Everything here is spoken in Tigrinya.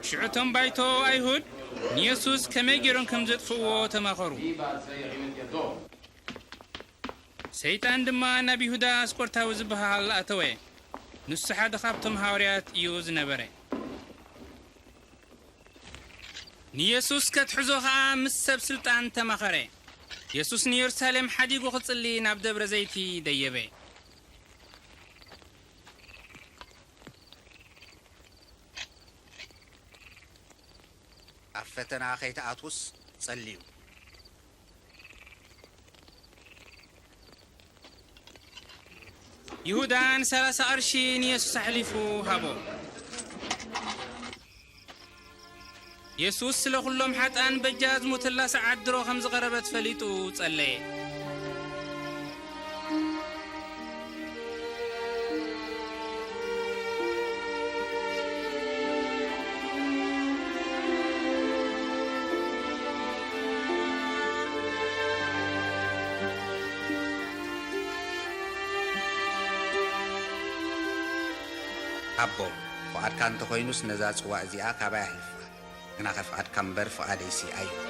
ሽዑ እቶም ባይቶ ኣይሁድ ንየሱስ ከመይ ገይሮም ከም ዘጥፍእዎ ተማኸሩ። ሰይጣን ድማ ናብ ይሁዳ ኣስቆርታዊ ዝበሃል ኣተወ። ንሱ ሓደ ካብቶም ሃዋርያት እዩ ዝነበረ። ንየሱስ ከትሕዞ ኸኣ ምስ ሰብ ስልጣን ተማኸረ። የሱስ ንየሩሳሌም ሓዲጉ ክጽሊ ናብ ደብረ ዘይቲ ደየበ። ኣብ ፈተና ከይትኣትዉስ ጸልዩ። ይሁዳ ንሰላሳ ቅርሺ ንየሱስ ኣሕሊፉ ሃቦ። የሱስ ስለ ኩሎም ሓጣን በጃ ዝሞተላ ሰዓት ድሮ ከም ዝቐረበት ፈሊጡ ጸለየ። ኣቦ፣ ፍቓድካ እንተኾይኑስ ነዛ ጽዋእ እዚኣ ካባይ ኣሕልፍካ። ግናኸ ፍቓድካ እምበር ፍቓደይሲ ኣይኹን።